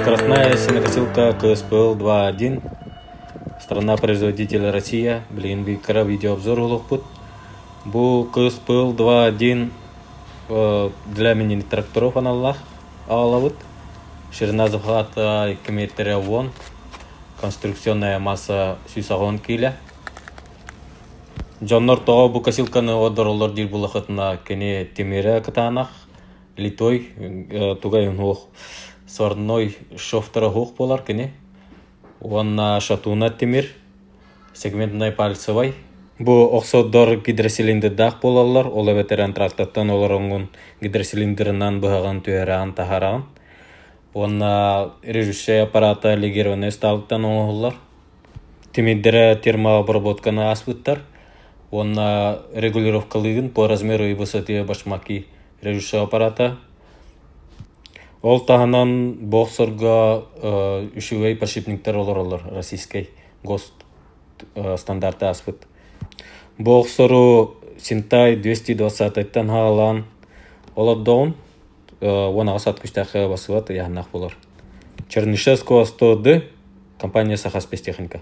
Скоростная сенокосилка КСПЛ 2.1, страна-производитель Россия, билигин кыра видеообзор оҥоһуохпут. Бу КСПЛ 2.1 для мини-тракторов аналлаах аҕалабыт. Ширина захвата 2 метра 10, конструкционная масса 180 киилэ. Дьоннор тоҕо бу косилканы ордороллор диир буоллаххытына, кини тимирэ кытаанах, литой тугай уҥуох сварной шовтара уһуох буолар кини уонна шатуна тимир сегментнай пальцевай. Бу охсордор гидроцилиндрдаах буолаллар, ол эбэтэр антрактаттан олороҥҥун гидроцилиндрынан быһаҕын түһэрэҕин таһараҕын. Уонна режущай аппарата легированнай ыстаалыттан оҥоһуллар. Тимирдэрэ термообработканы ааспыттар уонна регулировкалыыгын по размеру и высоте башмаки режущай аппарата. Ол таһынан бу охсорго үчүгэй подшипниктар олороллор российскай ГОСТ стандарты ааспыт. Бу охсору Синтай 220-тан хаалаан олордоҕун 18 ат күстээххэ басыбат ыйааһыннаах буолар. Чернышевского 100 д компания Сахаспецтехника.